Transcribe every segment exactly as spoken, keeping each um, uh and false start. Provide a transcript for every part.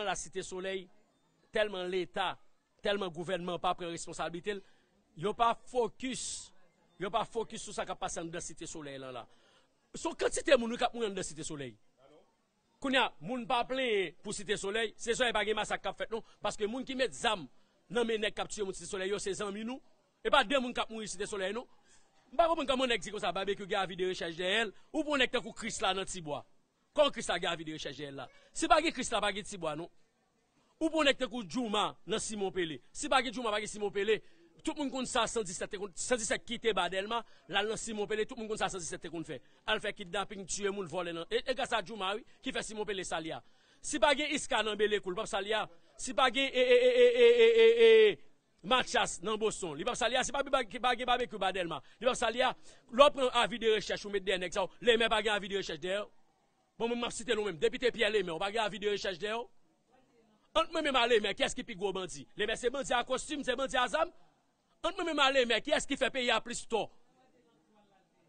la Site Solèy, tèlman Leta, tèlman gouvènman pa pran responsablite l, yo pa fokis, yo pa fokis sou sa k ap pase anndan Site Solèy lan la. Se yon kantite moun wi k ap mouri anndan Site Solèy. Kounye a, moun pa plenyen pou Site Solèy, Site Solèy pa gen masak k ap fèt non, paske moun ki met zam nan men nèg k ap tiye moun Site Solèy yo, se zanmi nou. E pa de moun k ap mouri Site Solèy non. M pa konprann kòman nèg di konsa Babekyou gen avi de rechèch dèyè l, ou pran nèg tankou Krisla nan Tibwa. Kòman Krisla gen avi de rechèch dèyè l la? Si pa gen Krisla, pa gen Tibwa non. Ou pran nèg tankou Djouma nan Simon Pele. Si pa gen Djouma, pa gen Simon Pele. Tout moun konn sa san disèt te konn, san disèt kite ba Dèlma, l al nan Simon Pele, tout moun konn sa san disèt te konn fè. Al fè kidnaping, tiye moun, vòlè nan. E, e gras a Djouma wi, ki fè Simon Pele sa l ye a. Si pa gen Iska nan Belekou, li p ap sa l ye a. Si pa gen e, e, e, e, e, e, e, e, Mathias nan Boston, li p ap sa l ye a. Si pa, pa, pa gen Babekyou ba Dèlma, li p ap sa l ye a. Lè w pran avi de rechèch ou met dèyè nèg sa yo, Lemè pa gen avi de rechèch dèyè w. Bon, mwen, m ap site non menm. Depite Pyè Lemè, ou pa gen avi de rechèch dèyè w? Ant mwen menm a Lemè, kiyès ki pi gwo bandi? Lemè se bandi a kostim, se bandi a zam. Ant mwen menm a Lemè, kiyès ki fè peyi a plis tò?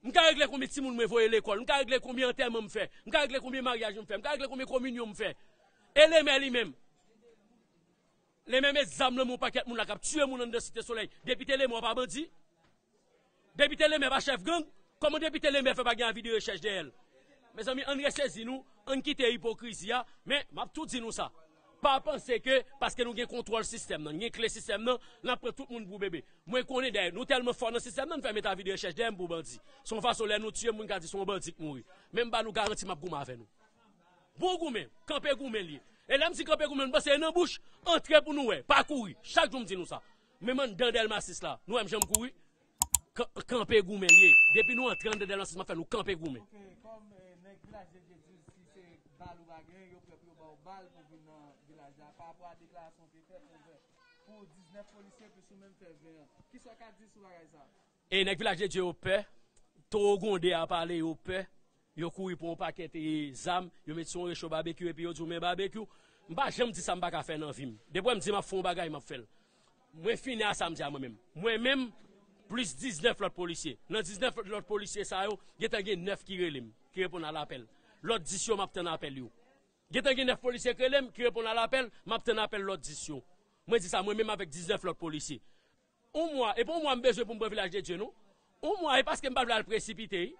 M ka regle konbyen timoun mwen voye lekòl, m ka regle konbyen antèman m fè, m ka regle konbyen maryaj m fè, m ka regle konbyen kominyon m fè. E Lemè li menm? Lemè met zam nan men yon pakèt moun la k ap tiye moun anndan Site Solèy. Depite Lemè pa bandi? Depite Lemè pa chèf gang? Kòman depite Lemè fè pa gen avi de rechèch dèyè l? Mezanmi, ann resezi nou, ann kite ipokrizi a, men m ap tou di nou sa. Pa panse ke paske nou gen kontwòl sistèm nan, gen kle sistèm nan, n ap pran tout moun pou bebe. Mwen konnen dèyè, nou tèlman fò nan sistèm nan, n fè met avi de rechèch dèyè m pou bandi. Se yon fason lè nou tiye moun ka di se yon bandi k mouri. Men m ba nou garanti m ap goumen avè nou. Bon goumen, kanpe goumen l ye. E lè m di kanpe goumen, m panse e nan bouch, antre pou nou wè, pa kouri. Chak jou m di nou sa. Menm anndan Dèlma sis la, nou wè m janm kouri? Kan-, kanpe goumen l ye. Depi nou antre anndan Dèlma sis, m ap fè nou kanpe goumen. Ok, kòm, eh, nèg Vilaj de Dye di, si se bal ou pa gen, yo prè pou yo ba w bal pou vin nan vilaj la. Pa rapò a deklarasyon w te fè pou, pou diznèf polisye, plis ou menm fè ven an. Kisa w ka di sou bagay sa? E nèg Vilaj de Dye yo pè, towo gwonde a pale yo pè, yo kouri pran yon pakèt e zam, yo met sou yon recho Babekyou epi yo di w men Babekyou, m pa janm di sa m pa ka fè nan vi m. Depi w wè m di m ap fè yon bagay, m ap fè l. Mwen fini a sa m di a mwen menm. Mwen menm, plis diznèf lòt polisye. Nan diznèf lòt polisye sa yo, gentan gen nèf ki rele m, ki reponn a lapèl. Lòt dis yo, m ap tann apèl yo. Gentan gen nèf polisye k rele m, ki reponn a lapèl, m ap tann apèl lòt dis yo. Mwen di sa, mwen menm avèk diznèf lòt polisye. Yon mwa, e pa yon mwa m bezwen pou m pran Vilaj de Dye, non. Yon mwa, e paske m pa vle al presipite, wi.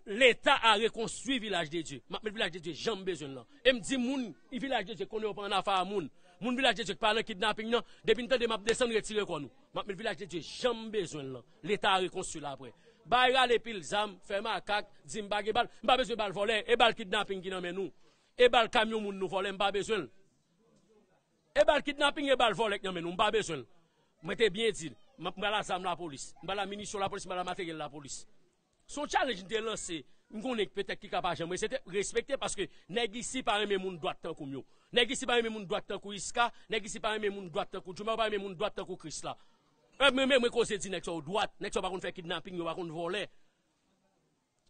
Leta a rekonstwi Vilaj de Dye. M ap met Vilaj de Dye jan m bezwen l lan. E m di moun Vilaj de Dye konnen yo pa ann afè a moun. Moun Vilaj de Dye ki pa nan kidnaping nan, depi n tande m ap desann, retire kò nou. M ap met Vilaj de Dye jan m bezwen l lan. Leta a rekonstwi l apre. Bay rale pil zam, fè makak, di m pa gen bal. M pa bezwen bal vòlè, e bal kidnaping ki nan men nou. E bal kamyon moun nou vòlè, m pa bezwen l. E bal kidnaping, e bal vòlè k nan men nou, m pa bezwen l. Mwen te byen di l, m ap, m pral a zam lapolis, m pral a minisyon lapolis, m pral a materyèl lapolis. Se yon challenge m te lanse, m konnen petèt ki ka pa janm resete-, respekte, paske nèg isi pa renmen moun dwat tankou m yo. Nèg isi pa renmen moun dwat tankou Iska, nèg isi pa renmen moun dwat tankou Djouma, yo pa renmen moun dwat tankou Krisla. Mwen, mwen, mwen koze di nèg sa yo dwat, nèg sa yo pa konn fè kidnaping, yo pa konn vòlè.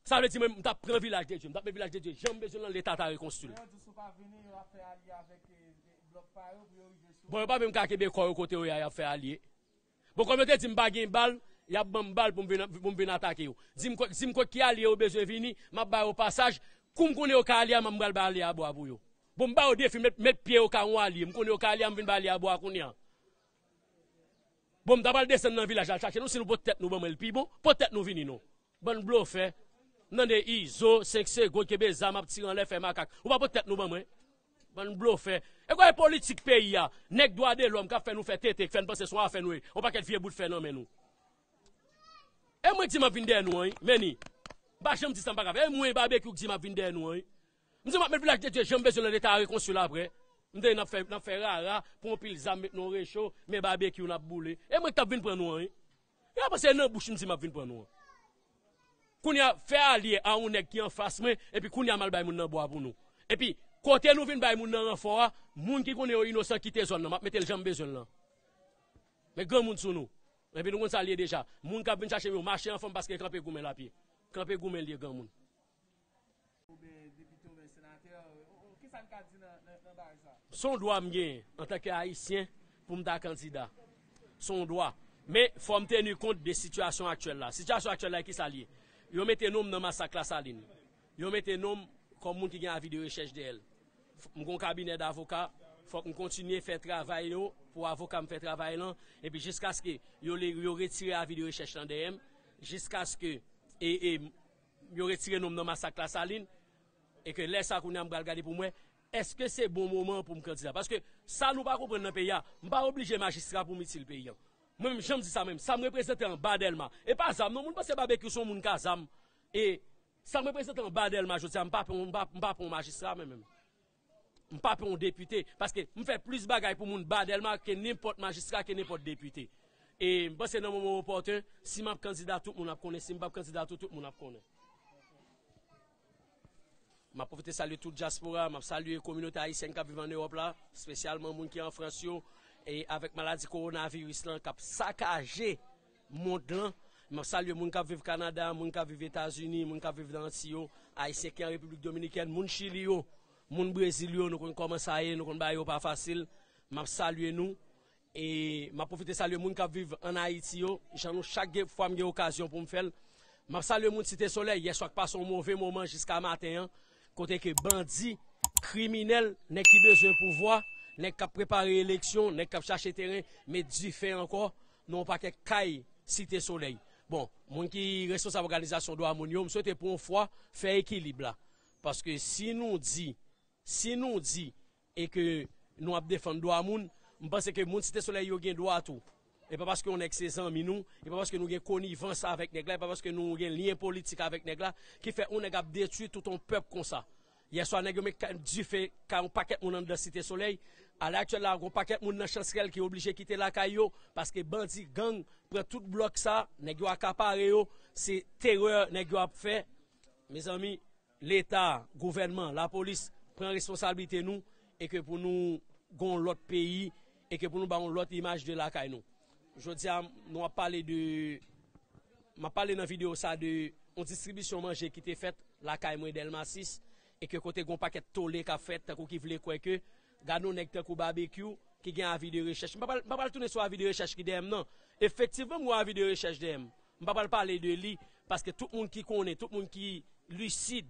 Sa vle di mwen, m t ap pran Vilaj de Dye, m t ap met Vilaj de Dye jan m bezwen l lan, Leta ta rekonstwi l. Lè yo di w si w pa vini, yo ap fè alye avèk, eh, eh, blòk pa yo pou yo rive sou ou. Bon, yo pa menm ka kenbe kò yo kote yo ye a, y ap fè alye. Bon, kòm yo te di m pa gen bal, y ap ban m bal pou m vin, pou m vin atake yo. Di m kot, di m kot ki alye yo bezwen vini, m ap ba yo pasaj. Kou m konnen yo ka alye a, m pral bay alye a bwa pou yo. Bon, m ba yo defi, met, met pye yo ka yon alye. M konnen yo ka alye a, m vin bay alye a bwa kounye a. Bon, m ta pral desann nan vilaj la chache nou, si nou pot tèt nou ban mwen, l pi bon. Pot tèt nou vini non. Bann blofè. M tande Izo, senk segonn, kenbe zam ap tire anlè, fè makak. Ou pa pot tèt nou ban mwen. Bann blofè. E kwa e politik peyi a, nèg dwa de lòm k ap fè nou fè tete, k fè n panse se yon afè nou ye. Yon pakèt vye bout fè nan men nou. E mwen k di m ap vin dèyè nou an, wi. Menni. M pa janm di sa m pa ka fè. E mwen Babekyou k di m ap vin dèyè nou an, wi. M di m ap met Vilaj de Dye jan m bezwen l lan, Leta a rekonstwi l apre. M tande n ap fè, n ap fè rara, pran yon pil zam, met nan yon recho, men Babekyou n ap boule. E mwen k t ap vin pran nou an, wi. Yo pa panse e nan bouch m di m ap vin pran nou an. Kounye a, fè alye a yon nèg ki anfas mwen, epi kounye a m al bay moun nan bwa pou nou. Epi, kote nou vin bay moun nan ranfò a, moun ki konnen yo inosan kite zòn nan, m ap mete l jan m bezwen l lan. Men granmoun sou nou. Epi nou konn sa l ye deja. Moun k ap vin chache m yo mache anfòm paske kanpe goumen l ap ye. Kanpe goumen l ye granmoun. Oubyen depite oubyen senatè, o, o, kisa n ka di nan, nan, nan bagay sa? Se yon dwa m genyen antanke Ayisyen pou m ta kandida. Se yon dwa. Men fò m teni kont de sitiyasyon aktyèl la. Sitiyasyon aktyèl la, kisa l ye? Yo mete non m nan masak Lasalin. Yo mete non m kòm moun ki gen avi de rechèch dèyè l. M gen yon kabinè davoka, fòk m kontinye fè travay yo pou avoka m fè travay lan, epi jiskaske yo, le- yo retire avi de rechèch lan dèyè m, jiskaske e, e, yo retire non m nan masak Lasalin, e ke lè sa kounye a m pral gade pou m wè, èske se bon moman pou m kandida? Paske sa nou pa konprann nan peyi a, m pa oblije majistra pou m itil peyi an. Mwen menm, jan m di sa menm, sa m reprezante anba Dèlma. E pa zam non, moun panse Babekyou se yon moun ka zam. E sa m reprezante anba Dèlma jodi a, m pa pran, m pa, m pa pran yon majistra mwen menm. M pa pran yon depite, paske m fè plis bagay pou moun ba Dèlma ke nenpòt majistra, ke nenpòt depite. E m panse nan moman opòten, si m ap kandida, tout moun ap konnen, si m p ap kandida tou, tout moun ap konnen. M ap pwofite salye tout dyaspora, m ap salye kominote ayisyèn k ap viv ann Ewòp la, espesyalman moun ki an Frans yo, e avèk maladi kowonaviris lan k ap sakaje mond lan. M ap salye moun k ap viv Kanada, moun k ap viv Etazini, moun k ap viv nan Antiy yo, ayisyen ki an Repiblik Dominikèn, moun Chili yo, moun Brezil yo, nou konn kòman sa ye, nou konn bagay yo pa fasil. M ap salye nou. E m ap pwofite salye moun k ap viv ann Ayiti yo, jan nou chak gen, fwa m gen okazyon pou m fè l. M ap salye moun Site Solèy, yè swa k pase yon move moman jiska maten an, kote ke bandi, kriminèl, nèg ki bezwen pouvwa, nèg k ap prepare eleksyon, nèg k ap chache teren, met dife ankò nan yon pakèt kay Site Solèy. Bon, moun ki responsab òganizasyon dwa moun yo, m swete pou yon fwa fè ekilib la. Paske si nou di, si nou di e ke nou ap defann dwa moun, m panse ke moun Site Solèy yo gen dwa tou. E pa paske yon nèg se zanmi nou, e pa paske nou gen konivans avèk nèg la, e pa paske nou gen lyen politik avèk nèg la, ki fè yon nèg ap detwi tout yon pèp konsa. Yè swa, nèg yo met ka- dife kay yon pakèt moun anndan Site Solèy. Alè aktyèl la, gon pakèt moun nan Chansrèl ki oblije kite lakay yo, paske bandi, gang, pran tout blòk sa, nèg yo akapare yo, se terè nèg yo ap fè. Mezanmi, Leta, gouvènman, lapolis, pran responsablite nou, e ke pou nou gon lòt peyi, e ke pou nou ba yon lòt imaj de lakay nou. Jodi a, nou ap pale de, m ap pale nan videyo sa de yon distribisyon manje ki te fèt lakay mwen Dèlma sis, e ke kote gon pakèt tole k ap fèt, tankou ki vle kwè ke, gad yon nèg tankou Babekyou, ki gen avi de rechèch. M pa pral, m pa pral tounen sou avi de rechèch ki dèyè m nan. Efektivman, m gen avi de rechèch dèyè m. M pa pral pale de li, paske tout moun ki konnen, tout moun ki lisid,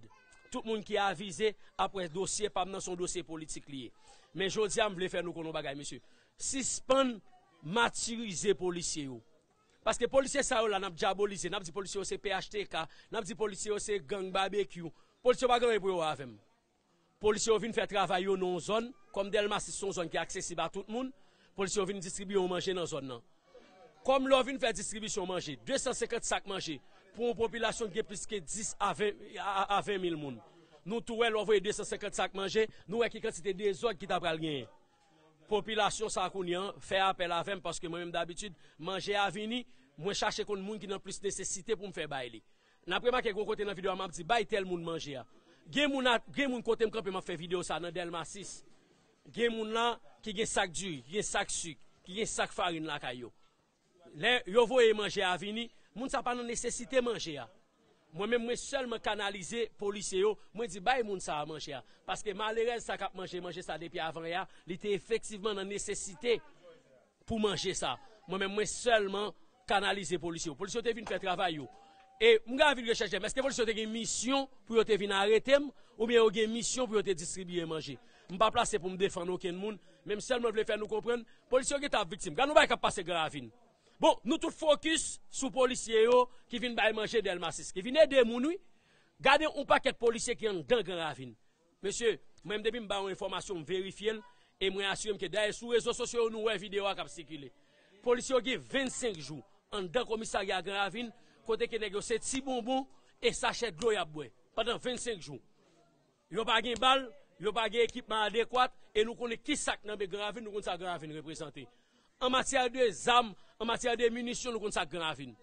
tout moun ki avize, ap wè dosye pa m nan se yon dosye politik li ye. Men jodi a, m vle fè nou konnen yon bagay, mesye. Sispann matirize polisye yo. Paske polisye sa yo la, n ap dyabolize, n ap di polisye yo se P H T K, n ap di polisye yo se gang Babekyou. Polisye yo pa gen anyen pou yo wè avè m. Polisye yo vin fè travay yo nan yon zòn, kòm Dèlma sis se yon zòn ki aksesib a tout moun, polisye yo vin distribiye yon manje nan zòn nan. Kòm lè w vin fè distribisyon manje, de san senkant sak manje, pou yon popilasyon ki gen plis ke dis a ven, a, a, a ven mil moun. Nou tou wè, lè w voye de san senkant sak manje, nou wè ki kantite dezòd ki ta pral genyen. Popilasyon sa a kounye a fè apèl avè m, paske mwen menm dabitid, manje a vini, mwen chache konn moun ki nan plis nesesite pou m fè bay li. N ap remake gwo kote nan videyo a, m ap di, "Bay tèl moun manje a." Gen moun, a, gen moun kote m kanpe, m ap fè videyo sa nan Dèlma sis. Gen moun la ki gen sak diri, ki gen sak sik, ki gen sak farin lakay yo. Lè yo voye manje a vini, moun sa pa nan nesesite manje a. Mwen menm, mwen sèlman kanalize polisye yo, mwen di, "Bay moun sa a manje a." Paske malerèz sa k ap manje manje sa depi avan yè a, li te efektivman nan nesesite pou manje sa. Mwen menm, mwen sèlman kanalize polisye yo. Polisye yo te vin fè travay yo. E m gen avi de rechèch dèyè m. Èske polisye yo te gen misyon pou yo te vin arete m, oubyen yo gen misyon pou yo te distribiye manje? M pa plase pou m defann okenn moun, men m sèlman vle fè nou konprann, polisye yo gentan ap viktim. Gad yon bagay k ap pase Gran Ravin. Bon, nou tout fokis sou polisye yo ki vin bay manje Dèlma sis, ki vin ede moun, wi. Gade yon pakèt polisye ki anndan Gran Ravin. Mesye, mwen menm depi m ba yon enfòmasyon, m verifye l, e mwen asire m ke dayè sou rezo sosyo yo nou wè videyo a k ap sikile. Polisye yo gen vennsenk jou anndan komisarya Gran Ravin, kote ke nèg yo se ti bonbon e sachè dlo y ap bwè pandan vennsenk jou. Yo pa gen bal, yo pa gen ekipman adekwat, e nou konnen ki sa k nan men Gran Ravin, nou konn sa Gran Ravin reprezante. An matyè de zam, an matyè de minisyon, nou konn sa Gran Ravin.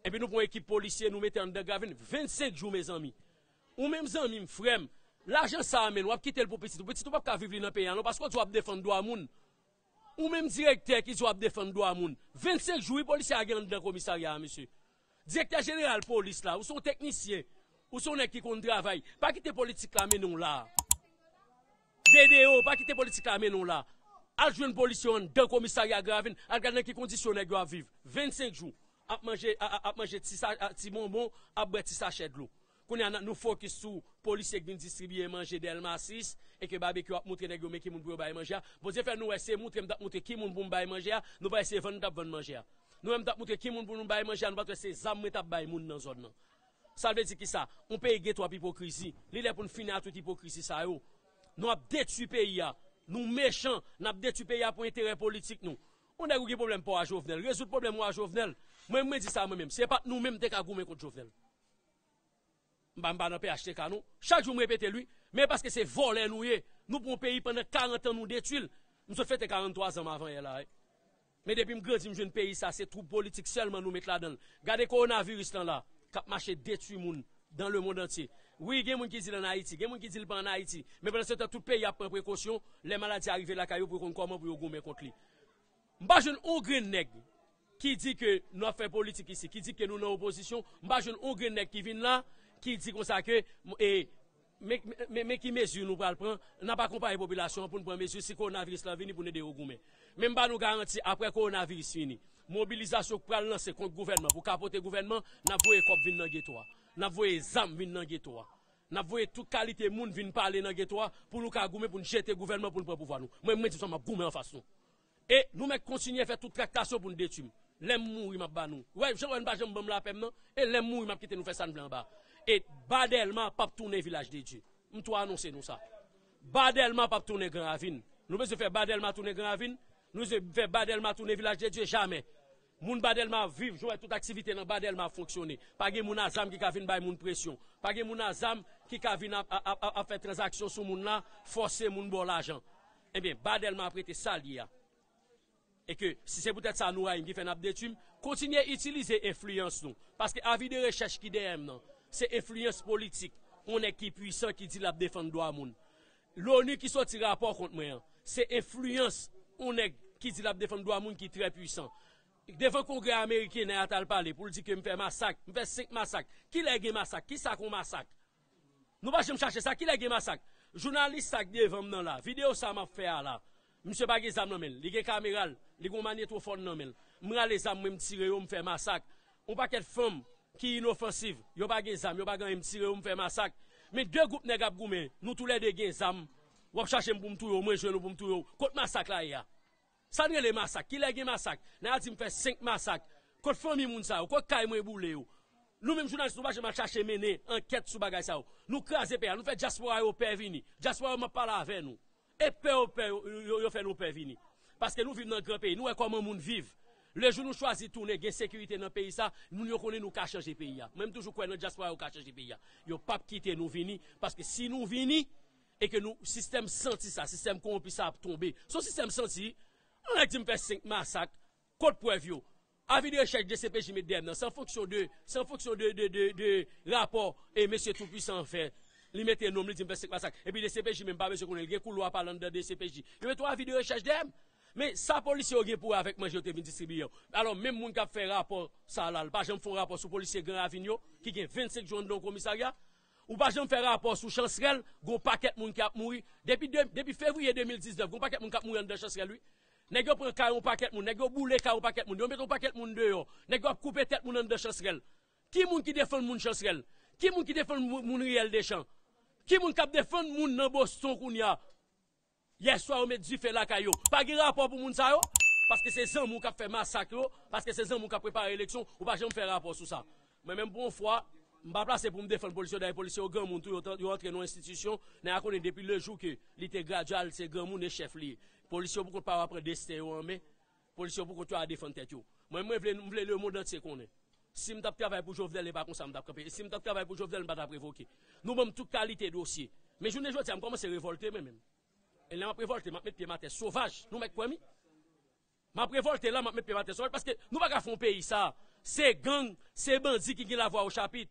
Epi nou pran ekip polisye, nou mete anndan Gran Ravin, vennsenk jou, mezanmi. Ou menm zanmi m, frè m, lajan sa a, menn, w ap kite l pou pitit ou. Pitit ou p ap ka viv li nan peyi a non, paske w di w ap defann dwa moun. Ou menm direktè ki di w ap defann dwa moun. Vennsenk jou, wi, polisye a gen anndan komisarya a, mesye. Direktè jeneral polis la, ou se yon teknisyen, ou se yon nèg ki konn travay. Pa kite politik la mennen w la. D D O, pa kite politik la mennen w la. Al jwenn polisye yo anndan komisarya Gran Ravin, al gade nan ki kondisyon nèg yo ap viv. Vennsenk jou, ap manje, a, a, ap manje ti sa, a, ti bonbon, ap bwè ti sachè dlo. Kounye a, n- nou fokis sou polisye k vin distribiye manje Dèlma sis, e ke Babekyou ap moutre nèg yo men ki moun pou yo bay manje a. Bondye fè nou wè se moutre m t ap moutre ki moun pou m bay manje a, nou pa wè se vann m t ap vann manje a. Nou wè m t ap moutre ki moun pou nou bay manje a, nou pa t wè se zam mwen t ap bay moun nan zòn nan. Sa vle di kisa? On peyi gen twòp ipokrizi. Li lè pou n fini a tout ipokrizi sa yo. Nou ap detwi peyi a. Nou mechan, n ap detwi peyi a pou enterè politik nou. On nèg ou gen pwoblèm pa w a Jovenel, rezoud pwoblèm ou a Jovenel. Mwen, mwen di sa mwen menm, se pa t nou menm te ka goumen kont Jovenel. M pa, m pa nan P H T K non. Chak jou m repete l wi. Men paske se vòlè nou ye. Nou pran peyi pandan karant an nou detwi l. M sot fete karant twa zan m avan yè la wi. Men depi m grandi m jwenn peyi sa se twoub politik sèlman nou met ladan l. Gade kowonaviris lan la k ap mache detwi moun dans le monde entier. Wi, gen moun ki di l ann Ayiti, gen moun ki di l pa ann Ayiti. Men pandan se tan tout peyi ap pran prekosyon lè maladi a rive lakay yo pou yo konn kòman pou yo goumen kont li. M pa jwenn on grenn nèg ki di ke nou ap fè politik isi, ki di ke nou nan opozisyon, m pa jwenn on grenn nèg ki vin la, ki di konsa ke e, men, men, men ki mezi nou pral pran, n ap akonpaye popilasyon an pou n pran mezi si kowonaviris lan vini pou n ede yo goumen. Men m ba nou garanti, apre kowonaviris fini, mobilizasyon k pral lanse kont gouvènman pou kapote gouvènman, n ap voye kòb vin nan geto a. N ap voye zam vin nan geto a. N ap voye tout kalite moun vin pale nan geto a pou nou ka goumen pou n jete gouvènman pou n pran pouvwa nou. Mwen, mwen di sa, m ap goumen anfas nou. E nou mèt kontinye fè tout traktasyon pou n detwi m. Lè m mouri, m ap ba nou. Wè, jan wè n pa janm ban m lapè m nan, e lè m mouri, m ap kite nou fè sa n vle anba. E Ba Dèlma p ap tounen Vilaj de Dye. M tou anonse nou sa. Ba Dèlma p ap tounen Gran Ravin. Nou bezwen fè Ba Dèlma tounen Gran Ravin? Nou bezwen fè Ba Dèlma tounen Vilaj de Dye? Jamè. Moun Ba Dèlma ap viv, jan wè tout aktivite nan Ba Dèlma ap fonksyone. Pa gen moun a zam ki ka vin bay moun presyon. Pa gen moun a zam ki ka vin ap, ap, ap, ap fè tranzaksyon sou moun la, fòse moun ba w lajan. Ebyen, Ba Dèlma ap rete sa l ye a. E ke si se poutèt sa nou rayi m ki fè n ap detwi m, kontinye itilize enfliyans nou. Paske avi de rechèch ki dèyè m nan, se enfliyans politik on nèg ki pwisan ki di l ap defann dwa moun. Loni ki soti rapò kont mwen an, se enfliyans on nèg ki di l ap defann dwa moun ki trè pwisan. Devan Kongrè ameriken, nèg la t al pale pou l di ke m fè masak, m fè senk masak. Kilè gen masak? Kisa k on masak? Nou pa janm chache sa. Kilè gen masak? Jounalis sa k devan m nan la, videyo sa m ap fè a la, misye pa gen zam nan men l, li gen kamera l, li gen yon manyetwofòn nan men l. M rale zam mwen, m tire yo, m fè masak. On pakèt fanm ki inofansiv, yo pa gen zam, yo pa gen anyen, m tire yo, m fè masak. Men de gwoup nèg ap goumen, nou toulède gen zam. W ap chache m pou m touye w, mwen jwenn ou pou m touye w. Kot masak la ye a? Sa n rele masak? Kilè gen masak? Nèg la di m fè senk masak. Kot fanmi moun sa yo? Kot kay mwen boule yo? Nou menm jounalis, nou pa janm al chache mennen ankèt sou bagay sa yo. Nou kraze peyi a, nou fè dyaspora yo pè vini. Dyaspora yo, m ap pale avè nou. E pè yo pè, yo, yo, yo fè nou pè vini. Paske nou viv nan gran peyi, nou wè kòman moun viv. Lejou nou chwazi tounen, gen sekirite nan peyi sa, moun yo konnen nou ka chanje peyi a. Mwen, m toujou kwè nan dyaspora yo ka chanje peyi a. Yo p ap kite nou vini, paske si nou vini, e ke nou, sistèm santi sa, sistèm kowonpi sa ap tonbe. Se yon sistèm santi. Yon nèg di m fè senk masak, kot prèv yo? Avi de rechèch D C P J met dèyè m nan, se an fonksyon de, se an fonksyon de, de, de, de rapò e mesye Toupwisan an fè. Li mete non m, li di m fè senk masak. Epi D C P J menm pa bezwen konnen l, gen koulwa pale anndan D C P J. Yo mete yon avi de rechèch dèyè m. Men sa polisye yo gen pou wè avèk manje yo te vin distribiye yo? Alò, menm moun k ap fè rapò sa la, l pa janm fè yon rapò sou polisye Gran Ravin yo, ki gen vennsenk jou anndan yon komisarya? Ou pa janm fè rapò sou Chansrèl, gon pakèt moun k ap mouri. Depi de, depi fevriye de mil diznèf, gon pakèt moun k ap mouri anndan Chansrèl, wi. Nèg yo pran kay yon pakèt moun, nèg yo boule kay yon pakèt moun, yo mete yon pakèt moun deyò. Nèg yo ap koupe tèt moun anndan Chansrèl. Ki moun ki defann moun Chansrèl? Ki moun ki defann moun, moun Riyèl Dechan? Ki moun k ap defann moun nan Boston kounye a? Yèswa, yo met dife lakay yo. Pa gen rapò pou moun sa yo? Paske se zanmi w k ap fè masak yo, paske se zanmi w k ap prepare eleksyon, ou pa janm fè rapò sou sa. Mwen menm, pou yon fwa, m pa plase pou m defann polisye yo, dayè polisye yo granmoun tou, yo, yo antre nan yon enstitisyon, nèg la konnen depi le jou ke li te gradyal, se granmoun e chèf li ye. Polisye yo poko pa pran desten yo an men, polisye yo poko twa defann tèt yo. Mwen, mwen vle, m vle lemonn antye konnen. Si m t ap travay pou Jovenel, e pa konsa m t ap kanpe. E si m t ap travay pou Jovenel, m pa t ap revoke. Nou ban m tout kalite dosye. Men jounen jodi a, m kòmanse revòlte, mwen menm. E lè m ap revòlte, m ap met pye m atè sovaj. Nou mèt kwè m, wi. M ap revòlte la, m ap met pye m atè sovaj, paske nou pa ka fè yon peyi sa. Se gang, se bandi ki gen lavwa o chapit.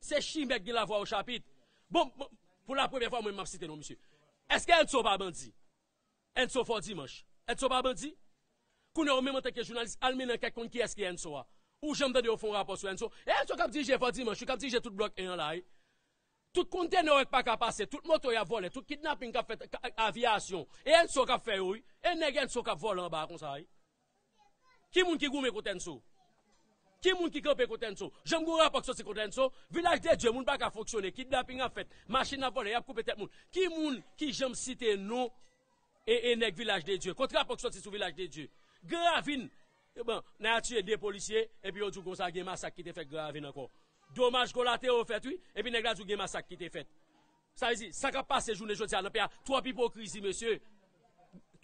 Se chimè k gen lavwa o chapit. Bon, bon, pou la premyè fwa, mwen, m ap site non misye. Èske Enso pa bandi? Enso Fò Dimanch. Enso pa bandi? Kounye a, ou menm antanke jounalis, al mennen ankèt konn kiyès ki Enso a. Ou janm tande yo fè yon rapò sou Enso? E Enso k ap dirije Fò Dimanch, wi, k ap dirije tout blòk en an la, wi. Tout kontenè yo k pa ka pase, tout moto y ap vòlè, tout kidnaping k ap fèt, ka, avyasyon. E Enso k ap fè yo, wi. E nèg Enso k ap vòlè anba a konsa, wi. Ki moun ki goumen kont Enso? Ki moun ki kanpe kont Enso? Janm gen yon rapò k soti kont Enso? Vilaj de Dye, moun pa ka fonksyone, kidnaping ap fèt, machin ap vòlè, y ap koupe tèt moun. Ki moun ki janm site non e, e nèg Vilaj de Dye? Kot rapò k soti sou Vilaj de Dye? Gran Ravin, e bon, nèg la tiye de polisye, epi yo di w konsa gen masak ki te fèt Gran Ravin ankò. Domaj kolatero fèt, wi, epi nèg la di w gen masak ki te fèt. Sa vle di, sa k ap pase jounen jodi a nan peyi a, twòp ipokrizi, mesye.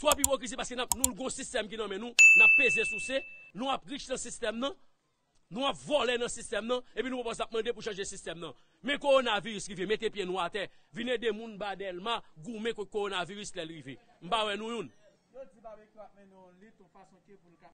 Twòp ipokrizi paske n ap, nou gon sistèm ki nan men nou, n ap peze souse, nou ap rich nan sistèm nan, nou ap vòlè nan sistèm nan, epi nou poko ap mande pou chanje sistèm nan. Men kowonaviris rive, mete pye nou atè, vin ede moun ba Dèlma goumen kont kowonaviris lè l rive. M pa wè nou youn. Yo di Babekyou ap mennen yon lit yon fason ke pou l ka